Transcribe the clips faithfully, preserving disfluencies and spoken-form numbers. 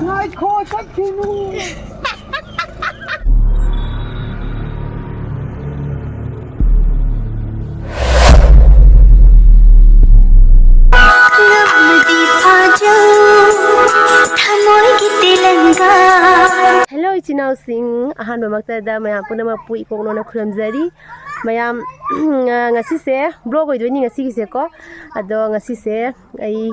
ꯉꯥꯏꯈꯣ, ꯆꯠꯈꯤꯅꯨ꯫ ꯉꯝꯃꯗꯤ ꯐꯥꯖꯧ, ꯊꯃꯣꯏꯒꯤ ꯇꯦꯂꯪꯒꯥ꯫ Hello, ꯏꯆꯤꯟ ꯏꯅꯥꯎꯁꯤꯡ, ꯑꯍꯥꯟꯕꯃꯛꯇꯗ ꯃꯌꯥꯝ ꯄꯨꯝꯅꯃꯛꯄꯨ ꯏꯀꯣꯛꯅꯣꯅ ꯈꯨꯔꯨꯝꯖꯔꯤ꯫ ꯃꯌꯥꯝ, ꯉꯁꯤꯁꯦ vlog ꯑꯣꯏꯗꯣꯏꯅꯤ ꯉꯁꯤꯒꯤꯁꯦꯀꯣ꯫ ꯑꯗꯣ ꯉꯁꯤꯁꯦ ꯑꯩ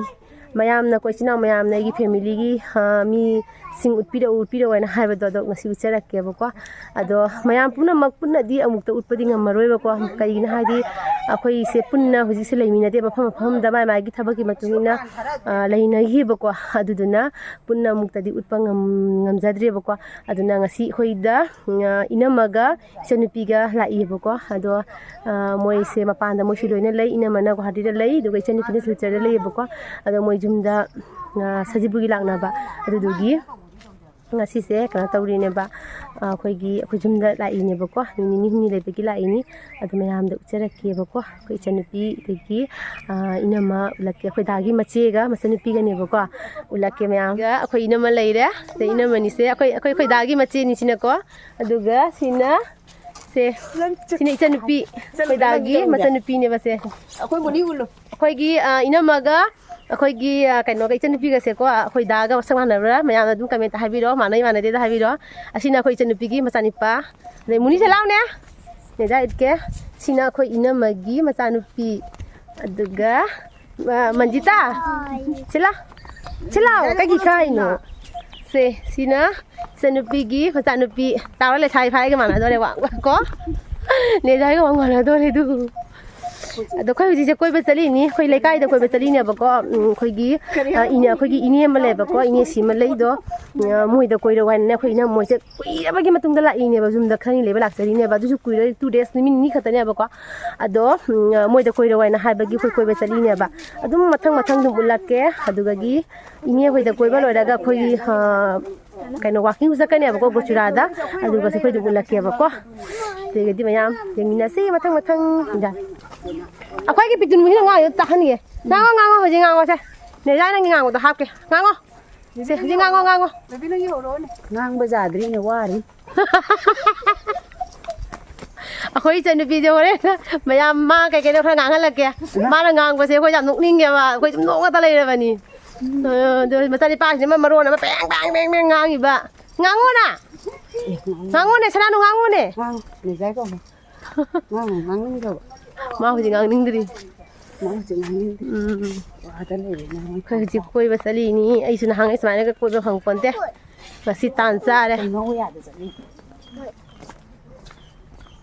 ꯃꯌꯥꯝꯅꯀꯣ, ꯏꯆꯤꯟ ꯏꯅꯥꯎ ꯃꯌꯥꯝꯅ, ꯑꯩꯒꯤ familyꯒꯤ, ꯑ, ꯃꯤꯁꯤꯡ ꯎꯠꯄꯤꯔꯛꯎ, ꯎꯠꯄꯤꯔꯛꯎ ꯍꯥꯏꯅ ꯍꯥꯏꯕꯗꯣ, ꯑꯗꯣ ꯉꯁꯤ ꯎꯠꯆꯔꯛꯀꯦꯕꯀꯣ꯫ ꯑꯗꯣ ꯃꯌꯥꯝ ꯄꯨꯝꯅꯃꯛ ꯄꯨꯟꯅꯗꯤ ꯑꯃꯨꯛꯇ ꯎꯠꯄꯗꯤ ꯉꯝꯃꯔꯣꯏꯕꯀꯣ꯫ ꯀꯩꯒꯤꯅꯣ ꯍꯥꯏꯗꯤ, ꯑꯩꯈꯣꯏꯁꯦ ꯄꯨꯟꯅ ꯍꯧꯖꯤꯛꯁꯦ ꯂꯩꯃꯤꯟꯅꯗꯦ, ꯃꯐꯝ ꯃꯐꯝꯗ ꯃꯥꯏ ꯃꯥꯏꯒꯤ ꯊꯕꯛꯀꯤ ꯃꯇꯨꯡ ꯏꯟꯅ, ꯑ, ꯂꯩꯅꯈꯤꯕꯀꯣ꯫ ꯑꯗꯨꯗꯨꯅ ꯄꯨꯟꯅ ꯑꯃꯨꯛꯇꯗꯤ ꯎꯠꯄ ꯉꯝ-, ꯉꯝꯖꯗ꯭ꯔꯦꯕꯀꯣ꯫ ꯑꯗꯨꯅ ꯉꯁꯤ ꯑꯩꯈꯣꯏꯗ, ꯑ, ꯏꯅꯝꯃꯒ ꯏꯆꯟꯅꯨꯄꯤꯒ ꯂꯥꯛꯏꯌꯦꯕꯀꯣ꯫ ꯑꯗꯣ, ꯑ, ꯃꯣꯏꯁꯦ ꯃꯄꯥꯟꯗ ꯃꯣꯏꯁꯨ ꯂꯣꯏꯅ ꯂꯩ꯫ ꯏꯅꯝꯃꯅ ꯒꯨꯋꯥꯍꯥꯇꯤꯗ ꯂꯩ, ꯑꯗꯨꯒ ꯏꯆꯟꯅꯨꯄꯤꯅ ꯁꯤꯜꯆꯔꯗ ꯂꯩꯌꯦꯕꯀꯣ꯫ ꯑꯗꯣ ꯃꯣꯏ ꯌꯨꯝꯗ, ꯑ, ꯁꯖꯤꯕꯨꯒꯤ ꯂꯥꯛꯅꯕ, ꯑꯗꯨꯗꯨꯒꯤ ꯉꯁꯤꯁꯦ ꯀꯩꯅꯣ ꯇꯧꯔꯤꯅꯦꯕ, ꯑ, ꯑꯩꯈꯣꯏꯒꯤ, ꯑꯩꯈꯣꯏ ꯌꯨꯝꯗ ꯂꯥꯛꯏꯅꯦꯕꯀꯣ꯫ ꯅꯨꯃꯤꯠ ꯅꯤꯅꯤ ꯍꯨꯝꯅꯤ ꯂꯩꯕꯒꯤ ꯂꯥꯛꯏꯅꯤ꯫ ꯑꯗꯨ ꯃꯌꯥꯝꯗ ꯎꯠꯆꯔꯛꯀꯦꯕꯀꯣ꯫ ꯑꯩꯈꯣꯏ ꯏꯆꯟꯅꯨꯄꯤ, ꯑꯗꯒꯤ, ꯑ, ꯏꯅꯝꯃ ꯎꯠꯂꯛꯀꯦ꯫ ꯑꯩꯈꯣꯏ ꯗꯥꯒꯤ ꯃꯆꯦꯒ ꯃꯆꯟꯅꯨꯄꯤꯒꯅꯦꯕꯀꯣ꯫ ꯎꯠꯂꯛꯀꯦ ꯃꯌꯥꯝꯒ꯫ ꯑꯩꯈꯣꯏ ꯏꯅꯝꯃ ꯂꯩꯔꯦ꯫ ꯑꯗꯩ ꯏꯅꯝꯃꯅꯤꯁꯦ ꯑꯩꯈꯣꯏ, ꯑꯩꯈꯣꯏ, ꯑꯩꯈꯣꯏ ꯗꯥꯒꯤ ꯃꯆꯦꯅꯤꯁꯤꯅꯀꯣ꯫ ꯑꯗꯨꯒ ꯁꯤꯅ ꯁꯦ, ꯁꯤꯅ ꯏꯆꯟꯅꯨꯄꯤ, ꯑꯩꯈꯣꯏ ꯗꯥꯒꯤ ꯃꯆꯟꯅꯨꯄꯤꯅꯦꯕ ꯁꯦ꯫ ꯑꯩꯈꯣꯏ ꯃꯨꯅꯤ ꯎꯠꯂꯨ꯫ ꯑꯩꯈꯣꯏꯒꯤ, ꯑ, ꯏꯅꯝꯃꯒ ꯑꯩꯈꯣꯏꯒꯤ, ꯑ, ꯀꯩꯅꯣꯒ ꯏꯆꯟꯅꯨꯄꯤꯒꯁꯦꯀꯣ, ꯑꯩꯈꯣꯏ ꯗꯥꯒ ꯃꯁꯛ ꯃꯥꯟꯅꯕ꯭ꯔꯥ? ꯃꯌꯥꯝꯅ ꯑꯗꯨꯝ comment ꯍꯥꯏꯕꯤꯔꯣ, ꯃꯥꯟꯅꯩ ꯃꯥꯟꯅꯗꯦꯗ ꯍꯥꯏꯕꯤꯔꯣ꯫ ꯑꯁꯤꯅ ꯑꯩꯈꯣꯏ ꯏꯆꯟꯅꯨꯄꯤꯒꯤ ꯃꯆꯥꯅꯤꯄꯥ꯫ ꯑꯗꯩ ꯃꯨꯅꯤꯁꯦ ꯂꯥꯎꯅꯦ꯫ ꯅꯦꯗꯥ ꯏꯠꯀꯦ꯫ ꯁꯤꯅ ꯑꯩꯈꯣꯏ ꯏꯅꯝꯃꯒꯤ ꯃꯆꯥꯅꯨꯄꯤ꯫ ꯑꯗꯨꯒ ꯑ, ꯃꯟꯖꯤꯇꯥ, ꯁꯤ ꯂꯥꯎ꯫ ꯁꯤ ꯂꯥꯎ, ꯀꯩꯒꯤ ꯀꯥꯏꯅꯣ? ꯁꯦ, ꯁꯤꯅ ꯏꯆꯟꯅꯨꯄꯤꯒꯤ ꯃꯆꯥꯅꯨꯄꯤ꯫ ꯇꯥꯎꯔ ꯂꯩꯁꯥꯕꯤ ꯐꯥꯔꯦꯒ ꯃꯥꯟꯅꯗꯣꯔꯦ, ꯋꯥꯡꯕ ꯀꯣ? ꯅꯦꯖꯥꯏꯒ ꯋꯥꯡ ꯃꯥꯟꯅꯗꯣꯔꯦ ꯑꯗꯨ꯫ ꯑꯗꯣ ꯑꯩꯈꯣꯏ ꯍꯧꯖꯤꯛꯁꯦ ꯀꯣꯏꯕ ꯆꯠꯂꯤꯅꯤ, ꯑꯩꯈꯣꯏ ꯂꯩꯀꯥꯏꯗ ꯀꯣꯏꯕ ꯆꯠꯂꯤꯅꯦꯕꯀꯣ꯫ ꯎꯝ, ꯑꯩꯈꯣꯏꯒꯤ, ꯑ, ꯏꯅꯦ, ꯑꯩꯈꯣꯏꯒꯤ ꯏꯅꯦ ꯑꯃ ꯂꯩꯌꯦꯕꯀꯣ, ꯏꯅꯦ ꯁꯤꯃ ꯂꯩꯗꯣ, ꯑ, ꯃꯣꯏꯗ ꯀꯣꯏꯔꯛꯑꯣ ꯍꯥꯏꯅꯅꯦ, ꯑꯩꯈꯣꯏ ꯏꯅꯝꯃ ꯃꯣꯏꯁꯦ ꯀꯨꯏꯔꯕꯒꯤ ꯃꯇꯨꯡꯗ ꯂꯥꯛꯏꯅꯦꯕ, ꯌꯨꯝꯗ ꯈꯔꯅꯤ ꯂꯩꯕ ꯂꯥꯛꯆꯔꯤꯅꯦꯕ꯫ ꯑꯗꯨꯁꯨ ꯀꯨꯏꯔꯣꯏ, two days, ꯅꯨꯃꯤꯠ ꯅꯤꯅꯤ ꯈꯛꯇꯅꯦꯕꯀꯣ꯫ ꯑꯗꯣ, ꯎꯝ, ꯃꯣꯏꯗ ꯀꯣꯏꯔꯛꯑꯣ ꯍꯥꯏꯅ ꯍꯥꯏꯕꯒꯤ ꯑꯩꯈꯣꯏ ꯀꯣꯏꯕ ꯆꯠꯂꯤꯅꯦꯕ꯫ ꯑꯗꯨꯝ ꯃꯊꯪ ꯃꯊꯪ ꯑꯗꯨꯝ ꯎꯠꯂꯛꯀꯦ꯫ ꯑꯗꯨꯗꯒꯤ ꯏꯅꯦ ꯍꯣꯏꯗ ꯀꯣꯏꯕ ꯂꯣꯏꯔꯒ ꯑꯩꯈꯣꯏꯒꯤ, ꯑ, ꯀꯩꯅꯣ, walking ꯆꯠꯀꯅꯦꯕꯀꯣ, ꯒꯣꯆꯨꯔꯥꯗ꯫ ꯑꯗꯨꯒꯁꯨ ꯑꯩꯈꯣꯏ ꯑꯗꯨꯝ ꯎꯠꯂꯛꯀꯦꯕꯀꯣ꯫ ꯑꯗꯨꯗꯒꯤꯗꯤ ꯃꯌꯥꯝ ꯌꯦꯡꯃꯤꯟꯅꯁꯤ ꯃꯊꯪ ꯃꯊꯪ꯫ ꯑꯩꯈꯣꯏꯒꯤ ꯄꯤꯇꯨꯟ ꯃꯨꯍꯤꯅ ꯉꯥꯡꯉꯤꯗꯣ ꯇꯥꯍꯟꯒꯦ꯫ ꯉꯥꯡꯉꯣ, ꯉꯥꯡꯉꯣ, ꯍꯧꯖꯤꯛ ꯉꯥꯡꯉꯣꯁꯦ꯫ ꯅꯦꯖꯥ, ꯅꯪꯒꯤ ꯉꯥꯡꯕꯗꯣ ꯍꯥꯞꯀꯦ꯫ ꯉꯥꯡꯉꯣ꯫ ꯁꯦ, ꯍꯧꯖꯤꯛ ꯉꯥꯡꯉꯣ, ꯉꯥꯡꯉꯣ꯫ ꯕꯦꯕꯤ, ꯅꯪꯒꯤ ꯍꯧꯔꯛꯑꯣꯅꯦ꯫ ꯉꯥꯡꯕ ꯌꯥꯗ꯭ꯔꯤꯅꯦ, ꯋꯥꯔꯤ꯫ ꯑꯩꯈꯣꯏ ꯏꯆꯟꯅꯨꯄꯤꯁꯦ ꯍꯣꯔꯦꯟ ꯃꯌꯥꯝ ꯃꯥ ꯀꯩ ꯀꯩꯅꯣ ꯈꯔ ꯉꯥꯡꯍꯜꯂꯛꯀꯦ꯫ ꯃꯥꯅ ꯉꯥꯡꯕꯁꯦ ꯑꯩꯈꯣꯏ ꯌꯥꯝ ꯅꯣꯛꯅꯤꯡꯉꯦꯕ꯫ ꯑꯩꯈꯣꯏ ꯑꯗꯨꯝ ꯅꯣꯛꯉꯒ ꯂꯩꯔꯕꯅꯤ꯫ ꯑ, ꯑꯗꯨ ꯃꯆꯥꯅꯤꯄꯥꯁꯤꯅ ꯃꯔꯣꯟ ꯑꯃ ꯕꯦꯡ ꯕꯦꯡ ꯕꯦꯡ ꯕꯦꯡ ꯉꯥꯡꯉꯤꯕ꯫ ꯉꯥꯡꯉꯣꯅ꯫ ꯉꯥꯡꯉꯣꯅꯦ, ꯁꯅꯥꯅꯨ, ꯉꯥꯡꯉꯣꯅꯦ꯫ ꯉꯥꯡꯉꯣ, ꯅꯦꯖꯥꯏ ꯀꯧꯕ꯫ ꯉꯥꯡꯉꯣ, ꯉꯥꯡꯅꯤꯡꯗ꯭ꯔꯕ꯫ ꯃꯥ ꯍꯧꯖꯤꯛ ꯉꯥꯡꯅꯤꯡꯗ꯭ꯔꯤ꯫ ꯃꯥ ꯍꯧꯖꯤꯛ ꯉꯥꯡꯅꯤꯡꯗ꯭ꯔꯤ꯫ ꯎꯝ꯫ ꯋꯥꯗ ꯂꯩꯔꯦ ꯃꯥ꯫ ꯑꯩꯈꯣꯏ ꯍꯧꯖꯤꯛ ꯀꯣꯏꯕ ꯆꯠꯂꯤꯅꯤ꯫ ꯑꯩꯁꯨ ꯅꯍꯥꯟꯒꯩ ꯁꯨꯃꯥꯏꯅꯒ ꯀꯣꯏꯕ ꯐꯪꯄꯣꯟꯇꯦ꯫ ꯉꯁꯤ ꯇꯥꯟ ꯆꯥꯔꯦ꯫ ꯀꯩꯅꯣ ꯌꯥꯗ ꯆꯠꯂꯤ꯫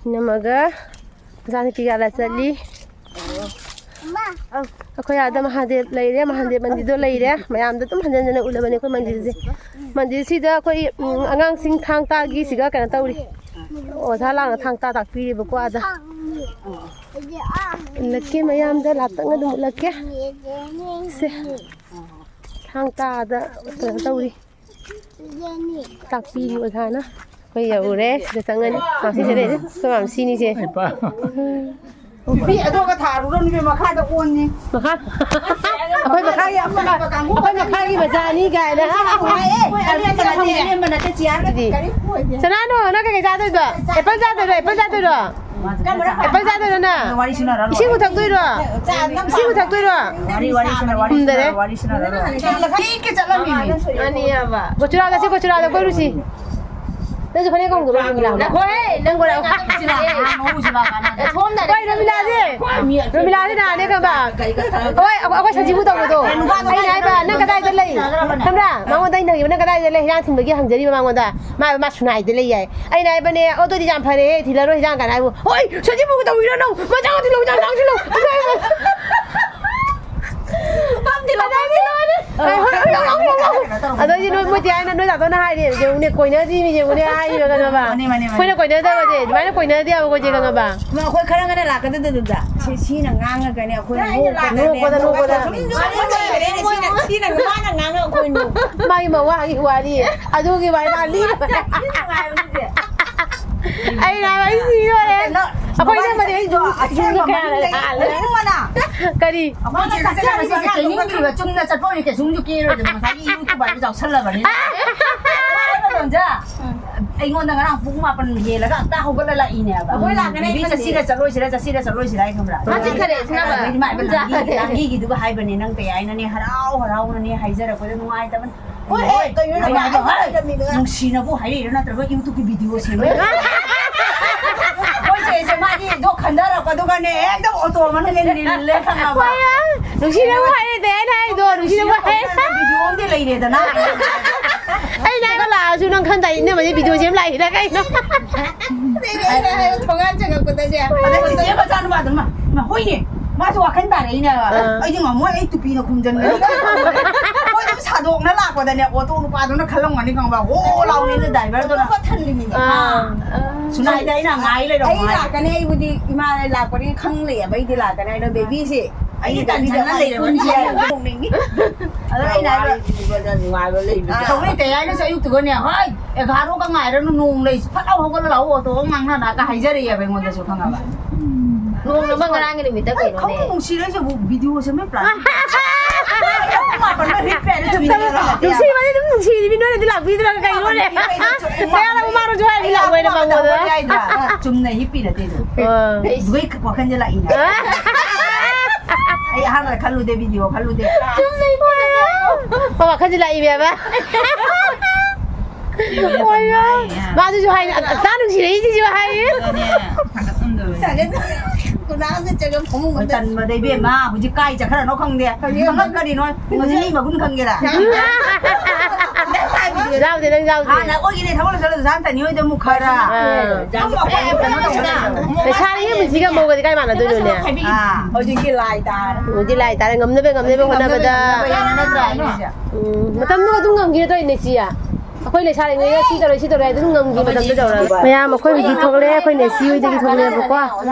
ꯏꯅꯝꯃꯒ ꯃꯆꯥꯅꯨꯄꯤꯒ ꯑꯥꯗ ꯆꯠꯂꯤ꯫ ꯑꯩꯈꯣꯏ ꯑꯥꯗ ꯃꯍꯥꯗꯦꯕ ꯂꯩꯔꯦ, ꯃꯍꯥꯗꯦꯕ ꯃꯟꯗꯤꯔꯗꯣ ꯂꯩꯔꯦ꯫ ꯃꯌꯥꯝꯗ ꯑꯗꯨꯝ ꯍꯟꯖꯟ ꯍꯟꯖꯟꯅ ꯎꯠꯂꯕꯅꯦ ꯑꯩꯈꯣꯏ ꯃꯟꯗꯤꯔꯁꯦ꯫ ꯃꯟꯗꯤꯔꯁꯤꯗ ꯑꯩꯈꯣꯏ, ꯎꯝ, ꯑꯉꯥꯡꯁꯤꯡ ꯊꯥꯡ ꯇꯥꯒꯤ ꯁꯤꯒ ꯀꯩꯅꯣ ꯇꯧꯔꯤ꯫ ꯑꯣꯖꯥ ꯂꯥꯡꯅ ꯊꯥꯡ ꯇꯥ ꯇꯥꯛꯄꯤꯔꯤꯕꯀꯣ ꯑꯥꯗ꯫ ꯎꯠꯂꯛꯀꯦ ꯃꯌꯥꯝꯗ ꯂꯥꯞꯇꯛꯅ ꯑꯗꯨꯝ ꯎꯠꯂꯛꯀꯦ꯫ ꯁꯦ꯫ ꯊꯥꯡ ꯇꯥꯗ ꯀꯩꯅꯣ ꯇꯧꯔꯤ꯫ ꯇꯥꯛꯄꯤꯔꯤ ꯑꯣꯖꯥꯅ꯫ ꯑꯩꯈꯣꯏ ꯌꯧꯔꯦ꯫ ꯁꯤꯗ ꯆꯪꯉꯅꯤ꯫ ꯃꯥꯝꯁꯤꯁꯦ ꯂꯩꯔꯦ꯫ ꯑꯩꯈꯣꯏ ꯃꯥꯝꯁꯤꯅꯤꯁꯦ꯫ ꯅꯨꯄꯤ ꯑꯗꯣꯒ ꯊꯥꯔꯨꯔꯣ, ꯅꯨꯄꯤ ꯃꯈꯥꯗ ꯑꯣꯟꯅꯤ꯫ ꯃꯈꯥ꯫ ꯑꯩꯈꯣꯏ ꯃꯈꯥꯒꯤ ꯑꯃ, ꯑꯩꯈꯣꯏ ꯃꯈꯥꯒꯤ ꯃꯆꯥꯅꯤ ꯀꯥꯏꯅ꯫ ꯍꯣꯏ, ꯑꯗꯨ ꯅꯠꯇꯦ, ꯅꯠꯇꯦ, ꯅꯦꯝꯕ ꯅꯠꯇꯦ, ꯆꯤꯌꯥꯔꯒ ꯑꯗꯨꯗꯤ꯫ ꯀꯔꯤꯝ ꯑꯣꯏꯗꯦ꯫ ꯁꯅꯥꯅꯨ, ꯅꯪ ꯀꯩꯀꯩ ꯆꯥꯗꯣꯏꯕ? ꯑꯦꯄꯜ ꯆꯥꯗꯣꯏꯔꯣ? ꯑꯦꯄꯜ ꯆꯥꯗꯣꯏꯔꯣ? ꯑꯦꯄꯜ ꯆꯥꯗꯣꯏꯔꯣ ꯅꯪ? ꯋꯥꯔꯤ ꯁꯥꯟꯅꯔꯣ꯫ ꯏꯁꯤꯡꯕꯨ ꯊꯛꯇꯣꯏꯔꯣ? ꯆꯥ ꯅꯝ ꯏꯁꯤꯡꯕꯨ ꯊꯛꯇꯣꯏꯔꯣ? ꯋꯥꯔꯤ, ꯋꯥꯔꯤ ꯁꯥꯟꯅꯔꯣ, ꯋꯥꯔꯤ ꯈꯨꯝꯗꯔꯦ꯫ ꯁꯥꯟꯅꯔꯣ, ꯋꯥꯔꯤ ꯁꯥꯟꯅꯔꯣ꯫ ꯄꯤꯛꯀꯦ ꯆꯠꯂꯝꯃꯤꯅꯦ꯫ ꯑꯅꯤ ꯌꯥꯕ꯫ ꯒꯣꯆꯨꯔꯥꯗ ꯆꯠꯁꯤ, ꯒꯣꯆꯨꯔꯥꯗ ꯀꯣꯏꯔꯨꯁꯤ꯫ ꯅꯪꯁꯨ ꯐꯅꯦꯛ ꯀꯣꯡꯗꯣꯔꯣ, ꯔꯣꯃꯤꯂꯥ? ꯅꯈꯣꯏ, ꯅꯪ ꯀꯣꯟꯅ ꯉꯥꯡꯉꯛꯁꯤꯔꯥ? ꯍꯣꯏ, ꯔꯣꯃꯤꯂꯥꯁꯦ꯫ ꯔꯣꯃꯤꯂꯥꯁꯦ ꯅꯍꯥꯟꯅꯦ ꯈꯪꯕ꯭ꯔꯥ? ꯍꯣꯏ, ꯑꯩꯈꯣꯏ, ꯑꯩꯈꯣꯏ ꯁꯖꯤꯕꯨ ꯇꯧꯕꯗꯣ꯫ ꯑꯩꯅ ꯍꯥꯏꯕ, "ꯅꯪ ꯀꯗꯥꯏꯗ ꯂꯩ?" ꯈꯪꯕ꯭ꯔꯥ? ꯃꯉꯣꯟꯗ ꯑꯩꯅ ꯍꯪꯉꯤꯕ, "ꯅꯪ ꯀꯗꯥꯏꯗ ꯂꯩ?" ꯍꯤꯗꯥꯛ ꯊꯤꯟꯕꯒꯤ ꯍꯪꯖꯔꯤꯕ ꯃꯉꯣꯟꯗ꯫ ꯃꯥ ꯍꯥꯏꯕ, "ꯃꯥ ꯁꯨꯅꯥꯏꯗ ꯂꯩ" ꯍꯥꯏ꯫ ꯑꯩꯅ ꯍꯥꯏꯕꯅꯦ, "ꯑꯣ, ꯑꯗꯨꯗꯤ ꯌꯥꯝ ꯐꯔꯦ, ꯊꯤꯜꯂꯔꯣꯏ ꯍꯤꯗꯥꯛ" ꯀꯥꯏꯅ ꯍꯥꯏꯕꯨ, "ꯍꯣꯏ, ꯁꯖꯤꯕꯨ ꯇꯧꯕꯤꯔꯣ ꯅꯪ? ꯃꯆꯥ ꯊꯤꯜꯂꯣ, ꯍꯤꯗꯥꯛ, ꯍꯤꯗꯥꯛ ꯊꯤꯜꯂꯣ"꯫ ꯍꯣꯏ, ꯍꯣꯏ, ꯍꯣꯏ, ꯍꯣꯏ, ꯍꯣꯏ꯫ ꯑꯗꯩꯗꯤ ꯅꯣꯏ, ꯃꯣꯏꯗꯤ ꯍꯥꯏꯅ ꯅꯣꯏ ꯗꯥꯗꯣꯅ ꯍꯥꯏꯔꯦ, ꯌꯦꯡꯉꯨꯅꯦ, ꯀꯣꯏꯅꯗ꯭ꯔꯤꯅꯦ, ꯌꯦꯡꯉꯨꯅꯦ, ꯍꯥꯏꯔꯤꯕ ꯈꯪꯉꯕ? ꯃꯥꯅꯦ, ꯃꯥꯅꯦ, ꯃꯥꯅꯦ꯫ ꯑꯩꯈꯣꯏꯅ ꯀꯣꯏꯅꯗꯕꯁꯦ, ꯑꯗꯨꯃꯥꯏꯅ ꯀꯣꯏꯅꯗꯦ ꯍꯥꯏꯕ ꯑꯩꯈꯣꯏꯁꯦ ꯈꯪꯉꯕ? ꯑꯩꯈꯣꯏ ꯈꯔ ꯉꯟꯅ ꯂꯥꯛꯀꯗꯕꯗꯨꯗ, ꯁꯤ, ꯁꯤꯅ ꯉꯥꯡꯉꯒꯅꯦ, ꯑꯩꯈꯣꯏꯅ ꯅꯣꯛꯄꯗ, ꯅꯣꯛꯄꯗ, ꯅꯣꯛꯄꯗ꯫ ꯁꯨꯝ ꯅꯣꯛꯄꯗ ꯂꯩꯔꯦꯅꯦ, ꯁꯤꯅ, ꯁꯤꯅ ꯃꯥꯅ ꯉꯥꯡꯉꯒ ꯑꯩꯈꯣꯏ ꯅꯣꯛꯄ꯫ ꯃꯥꯒꯤ ꯃꯋꯥꯒꯤ ꯋꯥꯔꯤ, ꯑꯗꯨꯒꯤ ꯋꯥꯔꯤ ꯃꯥ ꯂꯤꯕ꯫ ꯁꯤ ꯅꯨꯡꯉꯥꯏꯕꯅꯤꯁꯦ꯫ ꯑꯩꯅ ꯍꯥꯏꯕ, ꯑꯩ ꯁꯤꯗꯣꯔꯦ꯫ ꯀꯩꯅꯣ, ꯑꯩꯈꯣꯏ ꯅꯕꯥꯅꯤ ꯏꯅꯝꯃꯗꯤ ꯑꯩ ꯆꯠꯂꯤꯗꯣ ꯖꯨ-, ꯑꯁꯦꯡꯕ ꯖꯨ ꯀꯌꯥ ꯃꯅꯨꯡꯗꯒꯤ ꯂꯥꯛꯑꯦ? ꯈꯣꯡꯉꯣꯅ꯫ ꯀꯔꯤ? ꯑꯩꯈꯣꯏ ꯆꯦ ꯆꯠꯆꯔꯤꯕ ꯆꯠꯆꯔꯤꯕ ꯆꯠꯅꯤꯡꯗ꯭ꯔꯤꯕ, ꯆꯨꯝꯅ ꯆꯠꯄ ꯑꯣꯏꯔꯗꯤ ꯀꯩꯁꯨꯝꯁꯨ ꯀꯦꯔꯣꯏꯗꯕ, ꯉꯁꯥꯏꯒꯤ YouTuber ꯗꯨ ꯌꯥꯎꯁꯜꯂꯕꯅꯤꯅ꯫ ꯃꯥꯅ ꯂꯣꯟꯖ, ꯑꯩꯉꯣꯟꯗ ꯉꯔꯥꯡ ꯄꯨꯡ ꯃꯥꯄꯟ ꯍꯦꯜꯂꯒ ꯑꯝꯇ ꯍꯧꯒꯠꯂ ꯂꯥꯛꯏꯅꯦꯕ꯫ ꯑꯩꯈꯣꯏ ꯂꯥꯛꯀꯅꯤ ꯕꯦꯕꯤ, ꯈꯜꯂꯦ꯫ ꯆꯠꯁꯤꯔ ꯆꯠꯂꯣꯏꯁꯤꯔ, ꯆꯠꯁꯤꯔ ꯆꯠꯂꯣꯏꯁꯤꯔ ꯍꯥꯏ ꯈꯪꯕ꯭ꯔꯥ? ꯃꯥ ꯆꯠꯈꯔꯦ, ꯁꯤꯅ ꯑꯗꯩꯗꯤ ꯃꯥ ꯂꯥꯡꯒꯤ-, ꯂꯥꯡꯒꯤꯒꯤꯗꯨꯒ ꯍꯥꯏꯕꯅꯦ, ꯅꯪ ꯀꯩ ꯍꯥꯏꯅꯅꯦ, ꯍꯔꯥꯎ ꯍꯔꯥꯎꯅꯅꯦ ꯍꯥꯏꯖꯔꯛꯄꯗ ꯅꯨꯡꯉꯥꯏꯇꯕꯅ꯫ ꯍꯣꯏ, ꯑꯦ, ꯀꯩꯅꯣ ꯑꯩꯅ ꯍꯥꯏꯗꯣ, ꯅꯨꯡꯉꯥꯏꯇꯕ ꯍꯥꯏ, ꯍꯥꯏꯗꯕꯅꯤꯗ꯫ ꯅꯨꯡꯁꯤꯅꯕꯨ ꯍꯥꯏꯔꯛꯏꯔꯣ ꯅꯠꯇ꯭ꯔꯒ YouTubeꯀꯤ video ꯁꯦꯝꯕ? ꯑꯩꯈꯣꯏ ꯆꯦꯁꯦ ꯃꯥꯗꯤ ꯑꯗꯣ ꯈꯟꯊꯔꯛꯄꯗꯨꯒꯅꯦ, ꯍꯦꯛꯇ ꯑꯣꯇꯣ ꯃꯅꯨꯡꯗ ꯅꯤꯜꯂꯦ ꯈꯪꯉꯕ? ꯍꯣꯏ, ꯅꯨꯡꯁꯤꯅꯕ ꯍꯥꯏꯔꯦ, ꯑꯩꯅ ꯍꯥꯏꯗꯣ, ꯅꯨꯡꯁꯤꯅꯕ ꯍꯥꯏꯔꯦ꯫ Video ꯑꯃꯗꯤ ꯂꯩꯔꯦꯗꯅ꯫ ꯑꯩꯅ ꯍꯥꯏꯕ ꯂꯥꯛꯑꯁꯨ ꯅꯪ ꯈꯟꯗꯥꯏ, ꯏꯅꯝꯃꯗꯤ video ꯁꯦꯝ ꯂꯥꯛꯏꯔ ꯀꯩꯅꯣ? ꯂꯩꯔꯦ, ꯑꯩꯅ ꯍꯥꯏꯕ ꯊꯣꯡꯒꯥꯟ ꯆꯪꯉꯛꯄꯗꯅꯦ꯫ ꯑꯗ ꯆꯤꯆꯦ ꯃꯆꯥꯅꯨꯄꯥꯗꯨꯅ, "ꯃꯥ, ꯃꯥ, ꯍꯣꯏꯅꯦ, ꯃꯥꯁꯨ ꯋꯥꯈꯜ ꯇꯥꯔꯛꯏꯅꯦꯕ꯫ ꯑꯥ꯫ ꯑꯩꯗꯤ ꯉꯝꯃꯣꯏ, ꯑꯩ ꯇꯨꯄꯤꯅ ꯈꯨꯝꯖꯟꯒꯅꯤ꯫" ꯃꯣꯏ ꯑꯗꯨꯝ ꯁꯥꯗꯣꯛꯅ ꯂꯥꯛꯄꯗꯅꯦ, ꯑꯣꯇꯣ ꯅꯨꯄꯥꯗꯨꯅ ꯈꯜꯂꯝꯒꯅꯤ ꯈꯪꯕ, "ꯍꯣ" ꯂꯥꯎꯅꯤꯅ driverꯗꯨꯅ꯫ ꯑꯣꯇꯣ ꯊꯜꯂꯤꯃꯤꯅꯦ꯫ ꯑꯥ꯫ ꯑꯥ꯫ ꯁꯨꯅꯥꯏꯗ ꯑꯩꯅ ꯉꯥꯏ ꯂꯩꯔꯝꯃꯣ ꯑꯩ ꯍꯥꯏ꯫ ꯂꯥꯛꯀꯅꯤ, ꯑꯩꯕꯨꯗꯤ ꯏꯃꯥꯅ ꯂꯥꯛꯄꯅꯤ ꯈꯪ ꯂꯩꯌꯦꯕ, ꯑꯩꯗꯤ ꯂꯥꯛꯀꯅꯤ ꯍꯥꯏꯗꯣ, babyꯁꯦ꯫ ꯑꯩꯗꯤ ꯑꯩꯗꯤ ꯇꯟꯖꯜꯂ babyꯗ ꯂꯩꯔꯕꯅꯤ꯫ ꯅꯣꯛꯅꯤꯡꯉꯤ꯫ ꯑꯗꯣ ꯑꯩꯅ ꯍꯥꯏꯕ, ꯋꯥꯔꯤꯗꯤ ꯅꯨꯡꯉꯥꯏꯕ ꯂꯩꯕꯅꯤ꯫ ꯑꯥ꯫ ꯇꯧꯔꯤ ꯀꯩ ꯍꯥꯏꯅꯣ, ꯑꯌꯨꯛꯇꯨꯒꯅꯦ, "ꯍꯣꯏ, ꯑꯦꯒꯥꯔꯣꯒ ꯉꯥꯏꯔꯅꯨ, ꯅꯣꯡ ꯂꯩ, ꯐꯠ ꯂꯥꯎ ꯍꯧꯒꯠꯂ ꯂꯥꯛꯎ, ꯑꯣꯇꯣ ꯑꯃ ꯉꯥꯡꯅꯔꯒ" ꯍꯥꯏꯖꯔꯛꯑꯦꯕ ꯑꯩꯉꯣꯟꯗꯁꯨ ꯈꯪꯉꯕ꯫ ꯅꯣꯡ ꯑꯃ ꯉꯔꯥꯡꯒꯤ ꯅꯨꯃꯤꯠꯇ ꯑꯩ ꯀꯩꯅꯣꯅꯦ꯫ ꯈꯪꯗꯦ, ꯅꯨꯡꯁꯤꯔꯣꯏꯁꯦ ꯑꯃꯨꯛ video ꯁꯦꯝꯕꯩ plan꯫ ꯄꯨꯡ ꯃꯥꯄꯟꯗ ꯍꯤꯞꯄꯦ ꯍꯥꯏꯅ ꯆꯨꯝꯅ ꯂꯩꯔꯒ꯫ ꯅꯨꯡꯁꯤꯕꯗꯤ ꯑꯗꯨꯝ ꯅꯨꯡꯁꯤꯔꯤꯕꯤ, ꯅꯣꯏꯅꯗꯤ ꯂꯥꯛꯄꯤꯗ꯭ꯔꯒ ꯀꯩꯅꯣꯅꯦ? ꯄꯨꯡ ꯃꯥꯄꯟꯗ ꯍꯤꯞꯄꯦ ꯍꯥꯏꯅ ꯃꯌꯥꯝ ꯆꯨꯝꯅ ꯃꯃꯥꯡ ꯂꯩꯔꯒ꯫ ꯃꯣꯏꯗ ꯍꯥꯏꯗ꯭ꯔꯥ? ꯆꯨꯝꯅ ꯍꯤꯞꯄꯤ ꯅꯠꯇꯦ ꯑꯗꯨ꯫ ꯑꯥ꯫ ꯑꯗꯨꯒꯤ ꯋꯥꯈꯜꯁꯦ ꯂꯥꯛꯏꯅꯦ꯫ ꯑꯥ꯫ ꯑꯩ ꯑꯍꯥꯟꯕꯗ ꯈꯜꯂꯨꯗꯦ, video ꯈꯜꯂꯨꯗꯦ꯫ ꯆꯨꯝꯅ ꯍꯤꯞꯄꯤ ꯅꯠꯇꯦ꯫ ꯃꯥ ꯋꯥꯈꯜꯁꯦ ꯂꯥꯛꯏꯅꯦꯕ꯫ ꯍꯣꯏ, ꯃꯥꯁꯨ ꯍꯥꯏꯅ, "ꯑꯇꯥ ꯅꯨꯡꯁꯤꯔꯛꯏꯁꯤꯁꯨ" ꯍꯥꯏꯌꯦ꯫ ꯑꯗꯨꯅꯦ, ꯊꯥꯒꯠꯂꯝꯗꯕꯅꯦ꯫ ꯀꯨꯅꯥꯝ ꯆꯠꯆꯔꯒ ꯐꯃꯨꯡ ꯍꯣꯏ, ꯑꯝꯇ ꯇꯟꯕꯗ ꯏꯕꯦꯝꯃ, ꯍꯧꯖꯤꯛ ꯀꯥꯏ ꯆꯠꯈ꯭ꯔꯅꯣ ꯈꯪꯗꯦ꯫ ꯍꯧꯖꯤꯛ ꯈꯪꯉꯛꯀꯅꯤ ꯅꯣꯏ꯫ ꯍꯧꯖꯤꯛ ꯃꯤ ꯃꯒꯨꯟ ꯈꯪꯒꯦꯔꯥ? ꯌꯥꯎꯗꯦ, ꯅꯪ ꯌꯥꯎꯗꯦ꯫ ꯍꯥꯟꯅ ꯑꯩꯈꯣꯏꯒꯤꯅꯦ ꯊꯕꯛ ꯂꯣꯏꯁꯜꯂ ꯁꯨꯖꯥꯟ ꯇꯅꯤ ꯍꯣꯏꯗ ꯑꯃꯨꯛ ꯈꯔ꯫ ꯑꯥ꯫ ꯑꯗꯨꯝ ꯑꯩꯈꯣꯏ ꯀꯩꯅꯣ ꯇꯧꯕ ꯌꯥꯗꯕ꯫ ꯂꯩꯁꯥꯔꯤ ꯑꯃꯁꯤꯒ ꯃꯧꯒꯗꯤ ꯀꯥꯏ ꯃꯥꯟꯅꯗꯣꯏꯅꯣꯅꯦ? ꯑꯥ꯫ ꯍꯧꯖꯤꯛꯇꯤ ꯂꯥꯏ ꯇꯥꯔꯦ꯫ ꯍꯧꯖꯤꯛꯇꯤ ꯂꯥꯏ ꯇꯥꯔꯦ, ꯉꯝꯅꯕ, ꯉꯝꯅꯕ ꯍꯣꯠꯅꯕꯗ꯫ ꯉꯝꯅꯕ ꯌꯥꯅ ꯅꯠꯇ꯭ꯔꯥ ꯑꯩꯅ ꯍꯥꯏꯁꯦ? ꯎꯝ, ꯃꯇꯝꯗꯨꯒ ꯑꯗꯨꯝ ꯉꯝꯈꯤꯅ ꯇꯧꯔꯤꯅꯦ, ꯁꯤ꯫ ꯑꯩꯈꯣꯏ ꯂꯩꯁꯥꯔꯤꯉꯩꯗ ꯁꯤ ꯇꯧꯔꯦ, ꯁꯤ ꯇꯧꯔꯦ ꯍꯥꯏꯗꯨꯅ ꯉꯝꯈꯤ ꯃꯇꯝꯗ ꯇꯧꯔꯒ꯫ ꯃꯌꯥꯝ, ꯑꯩꯈꯣꯏ ꯍꯧꯖꯤꯛ ꯊꯣꯛꯂꯛꯑꯦ, ꯑꯩꯈꯣꯏ ꯅꯦꯁꯤ ꯍꯣꯏꯗꯒꯤ ꯊꯣꯛꯂꯛꯑꯦꯕꯀꯣ꯫